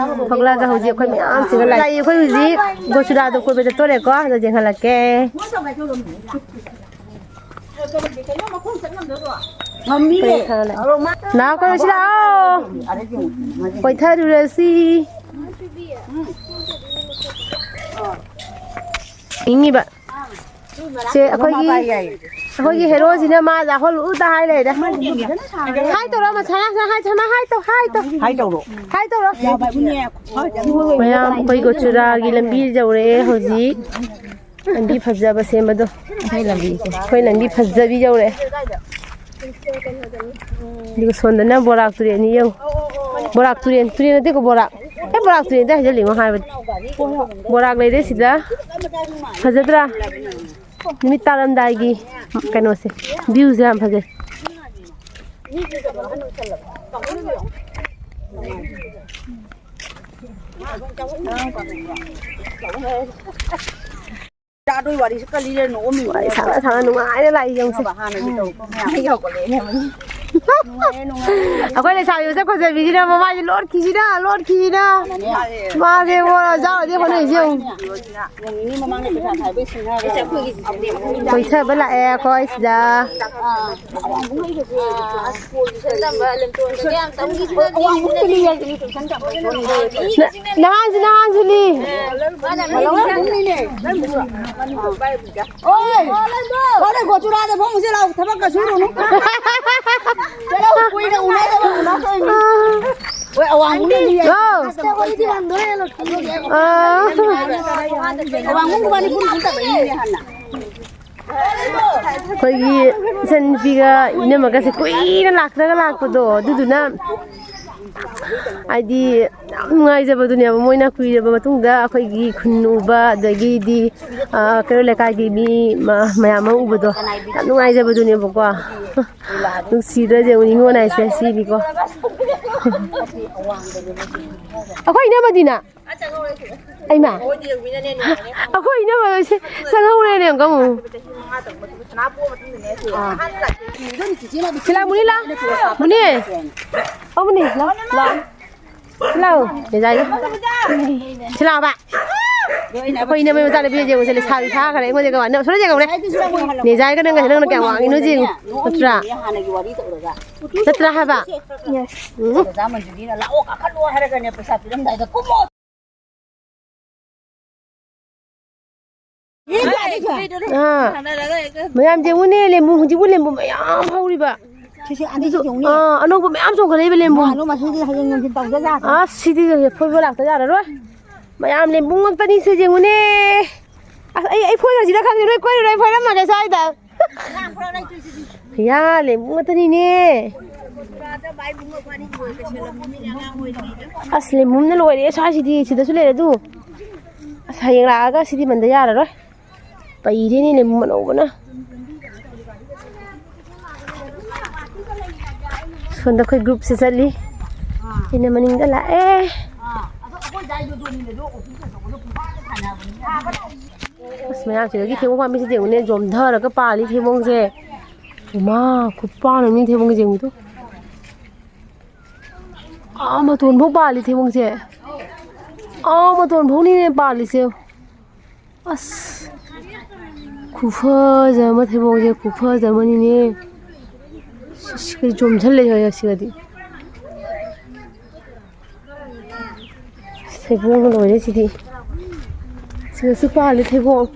ꯊꯣꯛꯂꯛꯑꯒ ꯍꯧꯖꯤꯛ ꯑꯩꯈꯣꯏ ꯃꯌꯥꯝ ꯁꯤꯗ ꯂꯥꯛꯑꯦ꯫ ꯑꯩꯈꯣꯏ ꯍꯧꯖꯤꯛ ꯒꯣꯁꯨꯗꯥꯗꯣ ꯀꯣꯏꯕ ꯆꯠꯇꯣꯔꯦꯀꯣ, ꯑꯗꯣ ꯌꯦꯡꯍꯜꯂꯛꯀꯦ꯫ ꯉꯝꯃꯤꯅꯦ꯫ ꯂꯥꯛꯑꯣ, ꯀꯣꯏꯔꯨꯁꯤ ꯂꯥꯛꯑꯣ꯫ ꯀꯣꯏꯊꯔꯨꯔꯁꯤ꯫ ꯏꯪꯉꯤꯕ꯫ ꯁꯦ, ꯑꯩꯈꯣꯏꯒꯤ, ꯑꯩꯈꯣꯏꯒꯤ ꯍꯦꯔꯣꯁꯤꯅ ꯃꯥ ꯆꯥꯍꯜꯂꯨꯗ ꯍꯥꯏ ꯂꯩꯔꯦ꯫ ꯍꯥꯏ ꯇꯧꯔꯣ, ꯃꯁꯥꯅ ꯍꯥꯏ, ꯁꯅꯥ ꯍꯥꯏ ꯇꯧ, ꯍꯥꯏ ꯇꯧ, ꯍꯥꯏ ꯇꯧ꯫ ꯍꯥꯏ ꯇꯧꯔꯣ꯫ ꯍꯥꯏ ꯇꯧꯔꯣ꯫ ꯃꯌꯥꯝ, ꯑꯩꯈꯣꯏ ꯒꯣꯆꯨꯔꯥꯒꯤ ꯂꯝꯕꯤ ꯌꯧꯔꯛꯑꯦ ꯍꯧꯖꯤꯛ꯫ ꯂꯝꯕꯤ ꯐꯖꯕ ꯁꯦꯝꯕꯗꯣ꯫ ꯑꯩꯈꯣꯏ ꯂꯝꯕꯤꯁꯦ꯫ ꯑꯩꯈꯣꯏ ꯂꯝꯕꯤ ꯐꯖꯕꯤ ꯌꯧꯔꯛꯑꯦ꯫ ꯑꯗꯨꯒ ꯁꯣꯝꯗꯅ ꯕꯣꯔꯥꯛ ꯇꯨꯔꯦꯟꯅꯤ ꯌꯦꯡꯉꯨ꯫ ꯕꯣꯔꯥꯛ ꯇꯨꯔꯦꯟ, ꯇꯨꯔꯦꯟ ꯅꯠꯇꯦꯀꯣ, ꯕꯣꯔꯥꯛ꯫ ꯑꯦ, ꯕꯣꯔꯥꯛ ꯇꯨꯔꯦꯟꯗ ꯍꯥꯏꯖꯜꯂꯤꯉꯣ ꯍꯥꯏꯕꯅꯤ꯫ ꯕꯣꯔꯥꯛ ꯂꯩꯔꯦ ꯁꯤꯗ꯫ ꯐꯖꯗ꯭ꯔꯥ? ꯅꯨꯃꯤꯠ ꯇꯥꯔꯝꯗꯥꯏꯒꯤ ꯀꯩꯅꯣꯁꯦ, ꯚ꯭ꯌꯨꯁꯦ ꯌꯥꯝ ꯐꯖꯩ꯫ ꯆꯥꯗꯣꯏ ꯋꯥꯔꯤꯁꯨ ꯀꯔꯤ ꯂꯩꯔꯦ, ꯅꯣꯛꯑꯝꯃꯤ꯫ ꯋꯥꯔꯤ ꯁꯥꯟꯅ ꯁꯥꯟꯅ ꯅꯨꯡꯉꯥꯏꯅ ꯂꯥꯛꯏ ꯌꯦꯡꯉꯨꯁꯦ꯫ ꯍꯥꯟꯅꯒꯤ ꯇꯧꯔꯛꯄ ꯃꯌꯥꯝ꯫ ꯅꯨꯡꯉꯥꯏꯔꯦ, ꯅꯨꯡꯉꯥꯏꯔꯦ꯫ ꯑꯩꯈꯣꯏ ꯂꯩꯁꯥꯕꯤ ꯃꯁꯛ ꯐꯖꯕꯤꯁꯤꯅ ꯃꯃꯥꯏꯁꯦ ꯂꯣꯠꯈꯤꯁꯤꯅ, ꯂꯣꯠꯈꯤꯁꯤꯅ꯫ ꯃꯥꯁꯦ ꯃꯣꯔꯥ ꯆꯥꯔꯨꯔꯗꯤ ꯍꯣꯠꯅꯔꯤꯁꯦ ꯌꯦꯡꯉꯨ꯫ ꯅꯣꯡ ꯅꯤꯅꯤ ꯃꯃꯥꯡꯗ ꯄꯩꯁꯥ ꯈꯥꯏꯕꯩ ꯁꯤꯡꯅꯔꯦ꯫ ꯀꯣꯏꯊꯕ ꯂꯥꯛꯑꯦ ꯑꯩꯈꯣꯏ ꯁꯤꯗ꯫ ꯑꯥ꯫ ꯅ-, ꯅꯍꯥꯟꯁꯨ, ꯅꯍꯥꯟꯁꯨꯅꯤ꯫ ꯑꯣꯏ! ꯐꯔꯦ, ꯒꯣꯆꯨꯔꯥꯗ ꯐꯝꯃꯨꯁꯦ ꯂꯥꯎ, ꯊꯕꯛꯀ ꯁꯨꯔꯨꯅꯨ꯫ ꯆꯠꯂꯣ, ꯀꯨꯏꯅ ꯎꯅꯗꯕ ꯎꯅꯊꯣꯛꯏꯅꯤ꯫ ꯍꯣꯏ, ꯑꯋꯥꯡꯕꯨꯡꯗꯤ ꯌꯥꯏ꯫ ꯂꯥꯎ꯫ ꯑꯥ꯫ ꯑꯋꯥꯡꯕꯨꯡ ꯈꯨꯕꯥꯅꯤ ꯄꯨꯟ ꯄꯨꯟ ꯇꯧꯔꯛꯏꯅꯤꯅꯦ ꯍꯥꯟꯅ꯫ ꯑꯩꯈꯣꯏꯒꯤ ꯏꯆꯟꯅꯨꯄꯤꯒ ꯏꯅꯝꯃꯒꯁꯦ ꯀꯨꯏꯅ ꯂꯥꯛꯇ꯭ꯔꯒ ꯂꯥꯛꯄꯗꯣ, ꯑꯗꯨꯗꯨꯅ ꯍꯥꯏꯗꯤ ꯌꯥꯝ ꯅꯨꯡꯉꯥꯏꯖꯕꯗꯨꯅꯦꯕ, ꯃꯣꯏꯅ ꯀꯨꯏꯔꯕ ꯃꯇꯨꯡꯗ ꯑꯩꯈꯣꯏꯒꯤ ꯈꯨꯟ ꯎꯕ, ꯑꯗꯒꯤꯗꯤ, ꯑ, ꯀꯩꯔꯣꯜ ꯂꯩꯀꯥꯏꯒꯤ ꯃꯤ ꯃ-, ꯃꯌꯥꯝ ꯑꯃ ꯎꯕꯗꯣ ꯌꯥꯝ ꯅꯨꯡꯉꯥꯏꯖꯕꯗꯨꯅꯦꯕꯀꯣ꯫ ꯅꯨꯡꯁꯤꯗ꯭ꯔꯁꯦ ꯅꯤꯉꯣꯜ ꯍꯥꯏꯁꯦ ꯁꯤꯅꯤꯀꯣ꯫ ꯑꯩꯈꯣꯏ ꯏꯅꯝꯃꯗꯤꯅ ꯑꯩꯃ, ꯑꯩꯈꯣꯏ ꯏꯅꯝꯃ ꯁꯤ ꯆꯪꯍꯧꯔꯦꯅꯦ ꯑꯃꯨꯛꯀ ꯑꯃꯨꯛ꯫ ꯁꯤꯂꯥ ꯃꯨꯅꯤ ꯂꯥ꯫ ꯃꯨꯅꯤ꯫ ꯑꯣ ꯃꯨꯅꯤ, ꯂꯥ, ꯂꯥ꯫ ꯂꯥꯎ꯫ ꯅꯦꯖꯥꯏ꯫ ꯁꯤꯂꯥꯕ꯫ ꯑꯩꯈꯣꯏ ꯏꯅꯝꯃ ꯃꯆꯥꯅꯨꯄꯤ ꯌꯦꯡꯉꯨꯁꯦ, ꯂꯩꯁꯥꯕꯤ ꯐꯥꯈ꯭ꯔꯦ꯫ ꯑꯩꯉꯣꯟꯗꯒ ꯋꯥ-, ꯁꯣꯝꯗ ꯌꯦꯡꯉꯨꯅꯦ꯫ ꯅꯦꯖꯥꯏꯒ ꯅꯪꯒꯁꯦ ꯅꯪꯅ ꯀꯌꯥꯝ ꯋꯥꯡꯉꯤꯅꯣ ꯌꯦꯡꯉꯨ꯫ ꯅꯠꯇ꯭ꯔꯥ? ꯅꯠꯇ꯭ꯔꯥ ꯍꯥꯏꯕ? ꯎꯝ꯫ ꯑꯣꯖꯥ ꯃꯟꯖꯨꯔꯤꯅ "ꯂꯥꯛꯑꯣ, ꯀꯥꯈꯠꯂꯣ" ꯍꯥꯏꯔꯒꯅꯦ, ꯄꯩꯁꯥ ꯄꯤꯔꯝꯗꯥꯏꯗ "ꯀꯨꯝꯃꯣ"꯫ ꯑꯥ꯫ ꯃꯌꯥꯝ ꯌꯦꯡꯉꯨꯅꯦ, ꯂꯦꯝꯕꯨ, ꯍꯧꯖꯤꯛꯄꯨ ꯂꯦꯝꯕꯨ ꯃꯌꯥꯝ ꯍꯧꯔꯤꯕ꯫ ꯁꯤꯁꯦ ꯑꯅꯤꯁꯤ ꯌꯦꯡꯉꯨꯅꯦ꯫ ꯑꯥ, ꯑꯅꯧꯕ ꯃꯌꯥꯝ ꯆꯣꯡꯈꯠꯂꯛꯏꯕ ꯂꯦꯝꯕꯨ꯫ ꯃꯥꯅꯨ ꯃꯁꯤꯗꯤ ꯍꯌꯦꯡ ꯅꯨꯡꯊꯤꯜ ꯇꯧꯖ ꯌꯥꯗ꯭ꯔꯦ꯫ ꯑꯁ, ꯁꯤꯗꯤ ꯐꯣꯏꯕ ꯂꯥꯛꯇ ꯌꯥꯔꯔꯣꯏ꯫ ꯃꯌꯥꯝ ꯂꯦꯝꯕꯨ ꯉꯥꯛꯇꯅꯤ, ꯁꯦ ꯌꯦꯡꯉꯨꯅꯦ꯫ ꯑꯁ, ꯑꯩ, ꯑꯩ ꯐꯣꯏꯔꯣꯏꯁꯤꯗ ꯈꯪꯗꯦ, ꯅꯣꯏ ꯀꯣꯏꯔꯨꯔꯣꯏ, ꯐꯣꯏꯔꯝꯃꯒꯦ ꯁ꯭ꯋꯥꯏꯗ꯫ ꯌꯥ, ꯂꯦꯝꯕꯨ ꯉꯥꯛꯇꯅꯤꯅꯦ꯫ ꯑꯁ, ꯂꯦꯝꯕꯨꯝꯅ ꯂꯣꯏꯔꯦ ꯁ꯭ꯋꯥꯏꯁꯤꯗꯤ, ꯁꯤꯗꯁꯨ ꯂꯩꯔꯦ ꯑꯗꯨ꯫ ꯑꯁ, ꯍꯌꯦꯡ ꯂꯥꯛꯑꯒ ꯁꯤꯗꯤ ꯃꯟꯗ ꯌꯥꯔꯔꯣꯏ꯫ ꯄꯩꯔꯦꯅꯦ ꯂꯦꯝꯕꯨꯝ ꯑꯅꯧꯕꯅ꯫ ꯁꯣꯝꯗ ꯑꯩꯈꯣꯏ ꯒ꯭ꯔꯨꯞꯁꯦ ꯆꯠꯂꯤ꯫ ꯑꯩꯅ ꯃꯅꯤꯡꯗ ꯂꯥꯛꯑꯦ꯫ ꯑꯁ, ꯃꯌꯥꯝꯁꯤꯗꯒꯤ ꯊꯩꯕꯣꯡ ꯄꯥꯝꯕꯤꯁꯤꯗꯤ ꯌꯦꯡꯉꯨꯅꯦ, ꯆꯣꯝꯊꯔꯒ ꯄꯥꯜꯂꯤ ꯊꯩꯕꯣꯡꯁꯦ꯫ ꯏꯃꯥ, ꯈꯨꯄꯥꯟ ꯑꯃꯅꯤ ꯊꯩꯕꯣꯡꯁꯦ ꯌꯦꯡꯉꯨꯇꯨ꯫ ꯑꯥ ꯃꯇꯣꯟꯐꯥꯎ ꯄꯥꯜꯂꯤ ꯊꯩꯕꯣꯡꯁꯦ꯫ ꯑꯥ ꯃꯇꯣꯟꯐꯥꯎꯅꯤꯅꯦ ꯄꯥꯜꯂꯤꯁꯦ꯫ ꯑꯁ, ꯈꯨꯐꯖ ꯑꯃ ꯊꯩꯕꯣꯡꯁꯦ, ꯈꯨꯐꯖ ꯑꯃꯅꯤꯅꯦ꯫ ꯁꯤꯁ, ꯀꯩ ꯆꯣꯝꯁꯜꯂꯦ ꯍꯥꯏ ꯁꯤꯒꯗꯤ꯫ ꯊꯩꯕꯣꯡꯅ ꯂꯣꯏꯔꯦ ꯁꯤꯗꯤ꯫ ꯁꯤꯗꯁꯨ ꯄꯥꯜꯂꯦ ꯊꯩꯕꯣꯡ꯫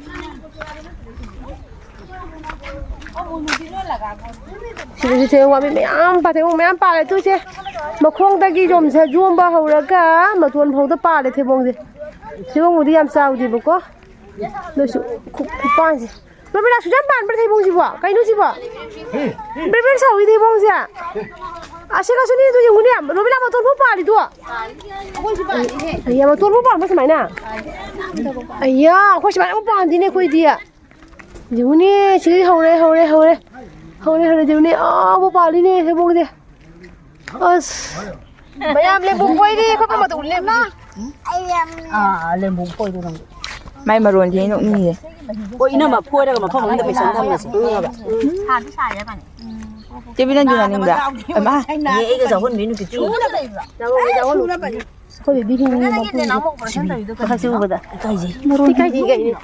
ꯁꯤꯗꯁꯨ ꯊꯩꯕꯣꯡ ꯄꯥꯝꯕꯤ ꯃꯌꯥꯝ ꯄꯥꯜ-, ꯊꯩꯕꯣꯡ ꯃꯌꯥꯝ ꯄꯥꯜꯂꯦ ꯇꯨꯁꯦ꯫ ꯃꯈꯣꯡꯗꯒꯤ ꯌꯣꯝꯁ-, ꯌꯣꯝꯕ ꯍꯧꯔꯒ ꯃꯇꯣꯟ ꯐꯥꯎꯗ ꯄꯥꯜꯂꯦ ꯊꯩꯕꯣꯡꯁꯦ꯫ ꯊꯩꯕꯣꯡꯕꯨꯗꯤ ꯌꯥꯝ ꯆꯥꯎꯗꯦꯕꯀꯣ꯫ ꯑꯗꯨꯁꯨ ꯈꯨ-, ꯈꯨꯄꯥꯟꯁꯦ꯫ ꯔꯣꯕꯤꯅꯥ, ꯁꯨꯛꯌꯥꯝ ꯄꯥꯟꯕ꯭ꯔꯥ ꯊꯩꯕꯣꯡꯁꯤꯕꯣ? ꯀꯩꯅꯣ ꯁꯤꯕꯣ? ꯕ꯭ꯔꯦꯕ꯭ꯔꯦ ꯁꯥꯎꯏ ꯊꯩꯕꯣꯡꯁꯦ꯫ ꯑꯁꯤ ꯀꯁꯨꯅꯦ ꯑꯗꯨ ꯌꯦꯡꯉꯨꯅꯦ꯫ ꯔꯣꯕꯤꯅꯥ, ꯃꯇꯣꯟ ꯐꯥꯎ ꯄꯥꯜꯂꯤꯗꯣ꯫ ꯑꯩꯌꯥ, ꯃꯇꯣꯟ ꯐꯥꯎ ꯄꯥꯟꯕ ꯁꯨꯃꯥꯏꯅ? ꯑꯩꯌꯥ, ꯑꯩꯈꯣꯏ ꯁꯨꯃꯥꯏꯅ ꯑꯃꯨꯛ ꯄꯥꯟꯗꯤꯅꯦ ꯑꯩꯈꯣꯏꯗꯤ꯫ ꯌꯦꯡꯉꯨꯅꯦ, ꯁꯤꯗꯩ ꯍꯧꯔꯦ, ꯍꯧꯔꯦ, ꯍꯧꯔꯦ꯫ ꯍꯧꯔꯦ, ꯍꯧꯔꯦ, ꯌꯦꯡꯉꯨꯅꯦ꯫ ꯑꯥ, ꯑꯃꯨꯛ ꯄꯥꯜꯂꯤꯅꯦ ꯊꯩꯕꯣꯡꯁꯦ꯫ ꯑꯁ꯫ ꯃꯌꯥꯝ ꯂꯦꯝꯕꯨ ꯀꯣꯏꯔꯤ, ꯑꯩꯈꯣꯏ ꯃꯇꯧ ꯂꯦꯝꯕꯨ꯫ ꯑꯥ, ꯂꯦꯝꯕꯨ ꯀꯣꯏꯔꯣ ꯅꯪ꯫ ꯃꯥꯏ ꯃꯔꯣꯟꯁꯦ ꯑꯩ ꯅꯣꯛꯅꯤꯡꯉꯤꯁꯦ꯫ ꯑꯣ, ꯏꯅꯝꯃ ꯐꯣꯏꯔꯒ ꯃꯐꯝ ꯑꯃꯗ ꯄꯩꯁꯥ ꯊꯝꯃꯁꯦ꯫ ꯁꯥꯗꯤ ꯁꯥꯏꯌꯦ ꯀꯥꯏꯅ꯫ ꯆꯦꯕꯤ, ꯅꯪꯁꯨ ꯌꯥꯅꯤꯡꯕ꯭ꯔꯥ? ꯑꯃ꯫ ꯌꯦ, ꯑꯩꯒ ꯆꯥꯎꯍꯟꯕꯤ ꯅꯨꯄꯤ ꯆꯨ꯫ ꯑꯩꯈꯣꯏ ꯕꯦꯕꯤ ꯍꯤꯡꯉꯤ ꯃꯄꯨꯁꯦ꯫ ꯃꯁꯛꯁꯦ ꯎꯕꯗ꯫ ꯏꯀꯥꯏꯖꯩ꯫ ꯏꯀꯥꯏꯖꯩ ꯀꯩꯅꯣ꯫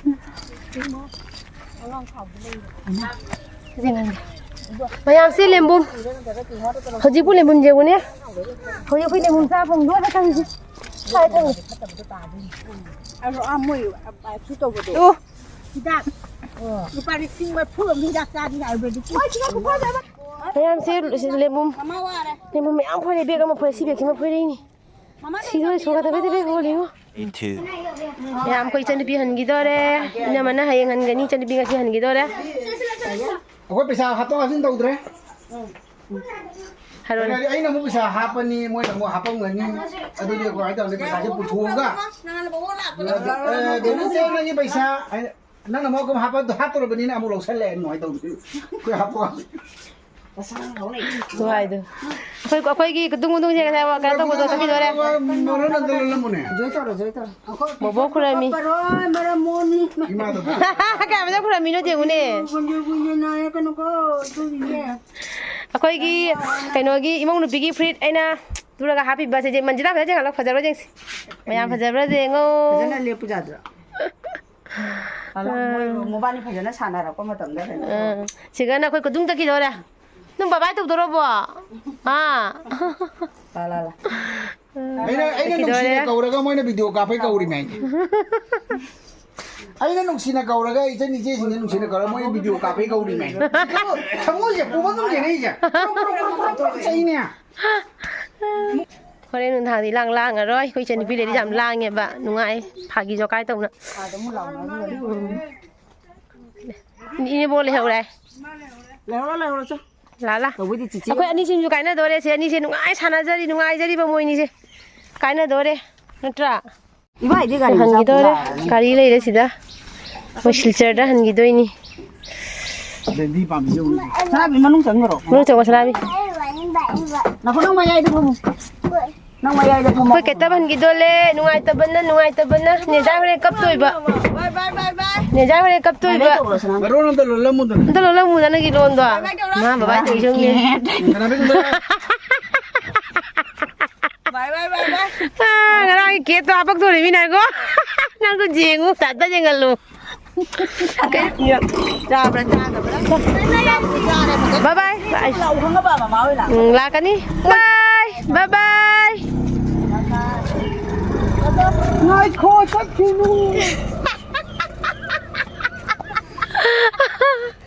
ꯃꯌꯥꯝꯁꯦ ꯂꯦꯝꯕꯨꯝ꯫ ꯍꯧꯖꯤꯛꯄꯨ ꯂꯦꯝꯕꯨꯝ ꯌꯦꯡꯉꯨꯅꯦ꯫ ꯍꯧꯖꯤꯛ ꯑꯩꯈꯣꯏ ꯂꯦꯝꯕꯨꯝ ꯆꯥ ꯐꯪꯗꯣꯔꯦ ꯈꯪꯉꯤꯁꯦ꯫ ꯁ꯭ꯋꯥꯏ ꯊꯝꯃꯦ꯫ ꯑꯗꯣ ꯑꯥ ꯃꯣꯏ ꯁꯨ ꯇꯧꯕꯗꯣ꯫ ꯑꯣ꯫ ꯍꯤꯗꯥꯛ ꯂꯨꯄꯥ ꯂꯤꯁꯤꯡ ꯃꯔꯤꯐꯨ ꯑꯃ ꯍꯤꯗꯥꯛ ꯆꯥꯗꯤ ꯍꯥꯏꯕꯗꯤ꯫ ꯃꯌꯥꯝꯁꯦ ꯂꯦꯕꯨꯝ, ꯃꯃꯥ ꯋꯥꯔꯦ꯫ ꯂꯦꯕꯨꯝ ꯃꯌꯥꯝ ꯐꯣꯏꯔꯦ, ꯕꯦꯒ ꯑꯃ ꯐꯣꯏꯔꯦ, ꯁꯤ ꯕꯦꯒꯁꯤꯃ ꯐꯣꯏꯔꯛꯏꯅꯤ꯫ ꯃꯃꯥ ꯁꯤꯗꯣꯔꯦ, ꯁꯣꯔ ꯀꯗꯕꯩ ꯕꯦꯒ ꯍꯣꯜꯂꯤꯉꯣ꯫ ꯃꯌꯥꯝ ꯑꯩꯈꯣꯏ ꯏꯆꯟꯅꯨꯄꯤ ꯍꯟꯈꯤꯗꯣꯔꯦ꯫ ꯏꯅꯝꯃꯅ ꯍꯌꯦꯡ ꯍꯟꯒꯅꯤ, ꯏꯆꯟꯅꯨꯄꯤ ꯉꯁꯤ ꯍꯟꯈꯤꯗꯣꯔꯦ꯫ ꯑꯩꯈꯣꯏ ꯄꯩꯁꯥ ꯍꯥꯞꯇꯣꯛ ꯍꯥꯞꯆꯤꯟ ꯇꯧꯗ꯭ꯔꯦ꯫ ꯍꯥꯏꯔꯣꯅꯦ꯫ ꯑꯩꯅ ꯑꯃꯨꯛ ꯄꯩꯁꯥ ꯍꯥꯞꯄꯅꯤ, ꯃꯣꯏꯅ ꯑꯃꯨꯛ ꯍꯥꯞꯄꯝꯒꯅꯤ꯫ ꯑꯗꯨꯗꯤ ꯀꯃꯥꯏꯅ ꯇꯧꯅꯤ? ꯄꯩꯁꯥꯁꯦ ꯄꯨꯊꯣꯛꯑꯒ, ꯑꯦ, ꯗꯦꯅꯤꯁ, ꯅꯪꯒꯤ ꯄꯩꯁꯥ, ꯅꯪꯅ ꯑꯃꯨꯛ ꯍꯥꯞꯄ-, ꯍꯥꯞꯇꯧꯔꯕꯅꯤꯅ ꯑꯃꯨꯛ ꯂꯧꯁꯜꯂꯦ, ꯅꯨꯡꯉꯥꯏꯇꯧꯗꯣꯏꯅꯤ꯫ ꯑꯩꯈꯣꯏ ꯍꯥꯞꯄꯣ꯫ ꯈꯨꯍꯥꯏꯗꯣ꯫ ꯑꯩꯈꯣꯏ, ꯑꯩꯈꯣꯏꯒꯤ ꯀꯗꯨꯝ ꯀꯗꯨꯝꯁꯦ ꯉꯁꯥꯏ ꯀꯩꯅꯣ ꯇꯧꯕꯗꯣ ꯆꯠꯈꯤꯗꯣꯔꯦ꯫ ꯃꯔꯣꯟ ꯑꯝꯇ ꯂꯣꯜꯂꯝꯃꯨꯅꯦ꯫ ꯖꯣꯏ ꯇꯧꯔꯣ, ꯖꯣꯏ ꯇꯧꯔꯣ꯫ ꯑꯩꯈꯣꯏ ꯕꯣꯕꯣꯛ ꯈꯨꯔꯝꯃꯤ꯫ ꯄꯔꯣꯏ ꯃꯔꯝ ꯃꯣꯛꯅꯤ꯫ ꯏꯃꯥꯗꯣ꯫ ꯀꯌꯥꯝ ꯐꯖꯅ ꯈꯨꯔꯝꯃꯤꯅꯣ ꯌꯦꯡꯉꯨꯅꯦ꯫ ꯒꯨꯟꯖꯨ ꯒꯨꯟꯖꯨ ꯅꯥꯏ ꯀꯩꯅꯣꯀꯣ, ꯑꯗꯨꯒꯤꯅꯦ꯫ ꯑꯩꯈꯣꯏꯒꯤ ꯀꯩꯅꯣꯒꯤ ꯏꯃꯧ ꯅꯨꯄꯤꯒꯤ ꯐꯨꯔꯤꯠ ꯑꯩꯅ ꯇꯨꯔꯒ ꯍꯥꯞꯄꯤꯕ ꯁꯤꯁꯦ, ꯃꯟꯖꯤꯂꯥ ꯐꯖꯅ ꯌꯦꯡꯍꯜꯂꯣ, ꯐꯖꯕ꯭ꯔꯥ ꯌꯦꯡꯁꯤ꯫ ꯃꯌꯥꯝ ꯐꯖꯕ꯭ꯔꯥ ꯌꯦꯡꯉꯣ꯫ ꯐꯖꯅ ꯂꯦꯞꯄꯨ ꯌꯥꯗ꯭ꯔꯣ? ꯍꯜꯂꯣ, ꯃꯣꯏ ꯃꯕꯥꯅꯤ ꯐꯖꯅ ꯁꯥꯟꯅꯔꯛꯄ ꯃꯇꯝꯗ ꯀꯩꯅꯣ ꯇꯧ꯫ ꯎꯝ꯫ ꯁꯤꯒꯅ ꯑꯩꯈꯣꯏ ꯀꯗꯨꯝ ꯇꯛꯈꯤꯗꯧꯔꯦ꯫ ꯅꯪ ꯕꯕꯥꯏ ꯇꯧꯗꯧꯔꯕꯣ? ꯑꯥ꯫ ꯂꯥ, ꯂꯥ, ꯂꯥ꯫ ꯑꯩꯅ, ꯑꯩꯅ ꯇꯛꯈꯤꯗꯧꯔꯦ꯫ ꯅꯨꯡꯁꯤꯅ ꯀꯧꯔꯒ ꯃꯣꯏꯅ ꯚꯤꯗꯤꯑꯣ ꯀꯥꯞꯄꯩ ꯀꯧꯔꯤꯃꯦ꯫ ꯑꯩꯅ ꯅꯨꯡꯁꯤꯅ ꯀꯧꯔꯒ ꯏꯆꯟ ꯏꯆꯦꯁꯤꯡꯁꯦ ꯅꯨꯡꯁꯤꯅ ꯀꯧꯔꯒ ꯃꯣꯏꯅ ꯚꯤꯗꯤꯑꯣ ꯀꯥꯞꯄꯩ ꯀꯧꯔꯤꯃꯦ꯫ ꯊꯃꯣꯏꯁꯦ ꯄꯨꯕ ꯉꯝꯗꯦꯅꯦ ꯑꯩꯁꯦ꯫ ꯆꯩꯅꯦ꯫ ꯍꯣꯔꯦꯟ ꯅꯨꯡꯗꯥꯡꯗꯤ ꯂꯥꯡ ꯂꯥꯡꯉꯔꯣꯏ꯫ ꯑꯩꯈꯣꯏ ꯏꯆꯟ ꯅꯨꯄꯤ ꯂꯩꯔꯤꯁꯦ ꯌꯥꯝ ꯂꯥꯡꯉꯦꯕ꯫ ꯅꯨꯡꯉꯥꯏ꯫ ꯐꯥꯒꯤ ꯖꯣꯀꯥꯏ ꯇꯧꯅ꯫ ꯏꯅꯦꯕꯣꯛ ꯂꯩꯍꯧꯔꯦ꯫ ꯂꯩꯍꯧꯔꯣ, ꯂꯩꯍꯧꯔꯣ, ꯆꯣ꯫ ꯂꯥ, ꯂꯥ꯫ ꯇꯧꯕꯩꯗꯤ ꯆꯤꯆꯦ꯫ ꯑꯩꯈꯣꯏ ꯑꯅꯤꯁꯤꯡꯁꯨ ꯀꯥꯏꯅꯗꯣꯔꯦ꯫ ꯁꯦ ꯑꯅꯤꯁꯦ ꯅꯨꯡꯉꯥꯏ ꯁꯥꯟꯅꯖꯔꯤ, ꯅꯨꯡꯉꯥꯏꯖꯔꯤꯕ ꯃꯣꯏꯅꯤꯁꯦ꯫ ꯀꯥꯏꯅꯗꯣꯔꯦ꯫ ꯅꯠꯇ꯭ꯔꯥ? ꯏꯕꯥꯏꯗꯤ ꯒꯥꯔꯤ ꯃꯆꯥ ꯍꯟꯈꯤꯗꯣꯔꯦ꯫ ꯄꯨꯔꯛꯑꯕꯅꯤ꯫ ꯒꯥꯔꯤ ꯂꯩꯔꯦ ꯁꯤꯗ꯫ ꯑꯩꯈꯣꯏ ꯁꯤꯜꯆꯔꯗ ꯍꯟꯈꯤꯗꯣꯏꯅꯤ꯫ ꯁꯅꯥꯕꯤ, ꯃꯅꯨꯡ ꯆꯪꯈ꯭ꯔꯣ꯫ ꯃꯅꯨꯡ ꯆꯪꯉꯣ, ꯁꯅꯥꯕꯤ꯫ ꯅꯈꯣ, ꯅꯪ ꯃꯌꯥꯏꯗ ꯐꯝꯃꯨ꯫ ꯅꯪ ꯃꯌꯥꯏꯗ ꯐꯝꯃꯣ꯫ ꯑꯩꯈꯣꯏ ꯀꯦꯇꯕ ꯍꯟꯈꯤꯗꯣꯂꯦ꯫ ꯅꯨꯡꯉꯥꯏꯇꯕꯅ, ꯅꯨꯡꯉꯥꯏꯇꯕꯅ꯫ ꯅꯦꯖꯥ ꯍꯣꯔꯦꯟ ꯀꯞꯇꯣꯏꯕ꯫ ꯕꯥꯏ, ꯕꯥꯏ, ꯕꯥꯏ, ꯕꯥꯏ꯫ ꯅꯦꯖꯥ ꯍꯣꯔꯦꯟ ꯀꯞꯇꯣꯏꯕ꯫ ꯕꯥꯏ, ꯕꯥꯏ ꯇꯧꯔꯣ, ꯁꯅꯥ꯫ ꯃꯔꯣꯟ ꯑꯝꯇ ꯂꯣꯜꯂꯝꯃꯨꯗꯅ꯫ ꯑꯝꯇ ꯂꯣꯜꯂꯝꯃꯨꯗ ꯅꯪꯒꯤ ꯂꯣꯟꯗꯣ꯫ ꯕꯥꯏ, ꯕꯥꯏ ꯇꯧꯔꯣ꯫ ꯃꯥ ꯕꯕꯥ ꯇꯧꯏꯁꯦ ꯌꯦꯡꯉꯨꯅꯦ꯫ ꯀꯅꯥ ꯕꯥꯏ, ꯕꯥꯏ, ꯕꯥꯏ, ꯕꯥꯏ꯫ ꯑꯥ, ꯉꯔꯥꯡꯒꯤ ꯀꯦꯞꯇꯣ ꯍꯥꯄꯛꯇꯣꯔꯤꯃꯤ ꯅꯥꯏꯒꯣ꯫ ꯅꯪꯁꯨ ꯌꯦꯡꯉꯨ, ꯇꯥꯇ ꯌꯦꯡꯍꯜꯂꯨ꯫ ꯆꯥꯕ꯭ꯔꯥ ꯆꯥꯗꯕ꯭ꯔꯥ? ꯆꯥꯔꯦ ꯐꯖꯅ꯫ ꯕꯥꯏ ꯕꯥꯏ꯫ ꯂꯥꯛꯑꯣ, ꯈꯪꯉꯕ ꯃꯃꯥ ꯍꯣꯏ ꯂꯥꯛꯑꯣ꯫ ꯎꯝ, ꯂꯥꯛꯀꯅꯤ꯫ ꯕꯥꯏ ꯕꯥꯏ꯫ ꯉꯥꯏꯈꯣ, ꯆꯠꯈꯤꯅꯨ꯫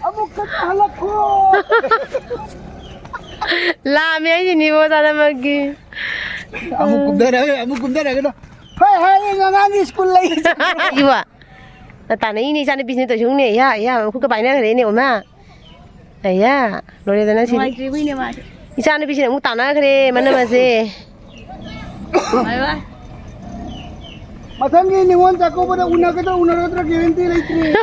ꯑꯃꯨꯛꯀ ꯍꯜꯂꯛꯈꯣ꯫ ꯂꯥꯝꯃꯦ ꯍꯥꯏꯁꯤꯅꯤꯕꯣ ꯆꯥꯅꯃꯛꯀꯤ꯫ ꯑꯃꯨꯛ ꯀꯨꯝꯊꯔꯒ ꯑꯃꯨꯛ ꯀꯨꯝꯊꯔꯒꯅ ꯍꯣꯏ ꯍꯥꯏꯌꯦ ꯑꯉꯥꯡꯒꯤ ꯁ꯭ꯀꯨꯜ ꯂꯩ꯫ ꯏꯕꯣ ꯇꯥꯟꯅꯩꯅꯦ ꯏꯆꯥꯅꯨꯄꯤꯁꯤꯅ ꯇꯧꯏꯁꯤꯡꯅꯦ꯫ ꯌꯥ ꯌꯥ ꯃꯈꯨꯠꯀ ꯄꯥꯏꯅꯈ꯭ꯔꯦꯅꯦ ꯑꯣꯃ꯫ ꯑꯌꯥ ꯂꯣꯏꯔꯦꯗꯅ ꯁꯤꯗꯤ꯫ ꯅꯨꯡꯉꯥꯏꯇ꯭ꯔꯤꯕꯩꯅꯦ ꯃꯥꯁꯨ꯫ ꯏꯆꯥꯅꯨꯄꯤꯁꯤꯅ ꯑꯃꯨꯛ ꯇꯥꯟꯅꯈ꯭ꯔꯦ ꯃꯅꯝ ꯑꯁꯦ꯫ ꯕꯥꯏ ꯕꯥꯏ꯫ ꯃꯊꯪꯒꯤ ꯅꯤꯉꯣꯜ ꯆꯥꯛꯀꯧꯕꯗ ꯎꯅꯒꯗ꯭ꯔꯥ ꯎꯅꯔꯣꯏꯗ꯭ꯔꯥ ꯒꯦꯔꯦꯟꯇꯤ ꯂꯩꯇ꯭ꯔꯤ꯫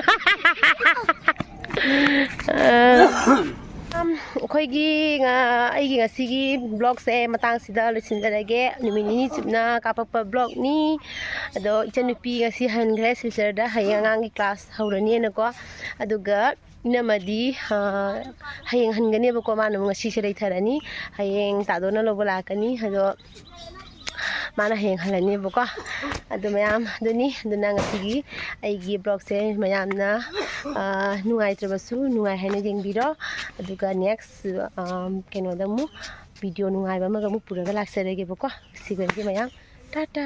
ꯑꯩꯈꯣꯏꯒꯤ ꯉ- ꯑꯩꯒꯤ ꯉꯁꯤꯒꯤ ꯕ꯭ꯂꯣꯛꯁꯦ ꯃꯇꯥꯡꯁꯤꯗ ꯂꯣꯏꯁꯤꯟꯖꯔꯒꯦ꯫ ꯅꯨꯃꯤꯠ ꯅꯤꯅꯤ ꯆꯨꯞꯅ ꯀꯥꯞꯄꯛꯄ ꯕ꯭ꯂꯣꯛꯅꯤ꯫ ꯑꯗꯣ ꯏꯆꯟꯅꯨꯄꯤ ꯉꯁꯤ ꯍꯟꯈ꯭ꯔꯦ ꯁꯤꯜꯆꯔꯗ, ꯍꯌꯦꯡ ꯑꯉꯥꯡꯒꯤ ꯀ꯭ꯂꯥꯁ ꯍꯧꯔꯅꯤꯅꯀꯣ꯫ ꯑꯗꯨꯒ ꯏꯅꯝꯃꯗꯤ ꯍꯌꯦꯡ ꯍꯟꯒꯅꯦꯕꯀꯣ꯫ ꯃꯥꯅ ꯑꯃꯨꯛ ꯉꯁꯤꯁꯦ ꯂꯩꯊꯔꯅꯤ꯫ ꯍꯌꯦꯡ ꯇꯥꯗꯣꯅ ꯂꯧꯕ ꯂꯥꯛꯀꯅꯤ꯫ ꯑꯗꯣ ꯃꯥꯅ ꯍꯌꯦꯡ ꯍꯜꯂꯅꯦꯕꯀꯣ꯫ ꯑꯗꯨ ꯃꯌꯥꯝ ꯑꯗꯨꯅꯤ꯫ ꯑꯗꯨꯅ ꯉꯁꯤꯒꯤ ꯑꯩꯒꯤ ꯕ꯭ꯂꯣꯛꯁꯦ ꯃꯌꯥꯝꯅ ꯅꯨꯡꯉꯥꯏꯇ꯭ꯔꯕꯁꯨ ꯅꯨꯡꯉꯥꯏ ꯍꯥꯏꯅ ꯌꯦꯡꯕꯤꯔꯣ꯫ ꯑꯗꯨꯒ ꯅꯦꯛꯁ ꯀꯩꯅꯣꯗ ꯑꯃꯨꯛ ꯚꯤꯗꯤꯑꯣ ꯅꯨꯡꯉꯥꯏꯕ ꯑꯃꯒ ꯑꯃꯨꯛ ꯄꯨꯔꯒ ꯂꯥꯛꯆꯔꯒꯦꯕꯀꯣ꯫ ꯁꯤꯈꯣꯏꯒꯤ ꯃꯌꯥꯝ ꯇꯥꯇꯥ꯫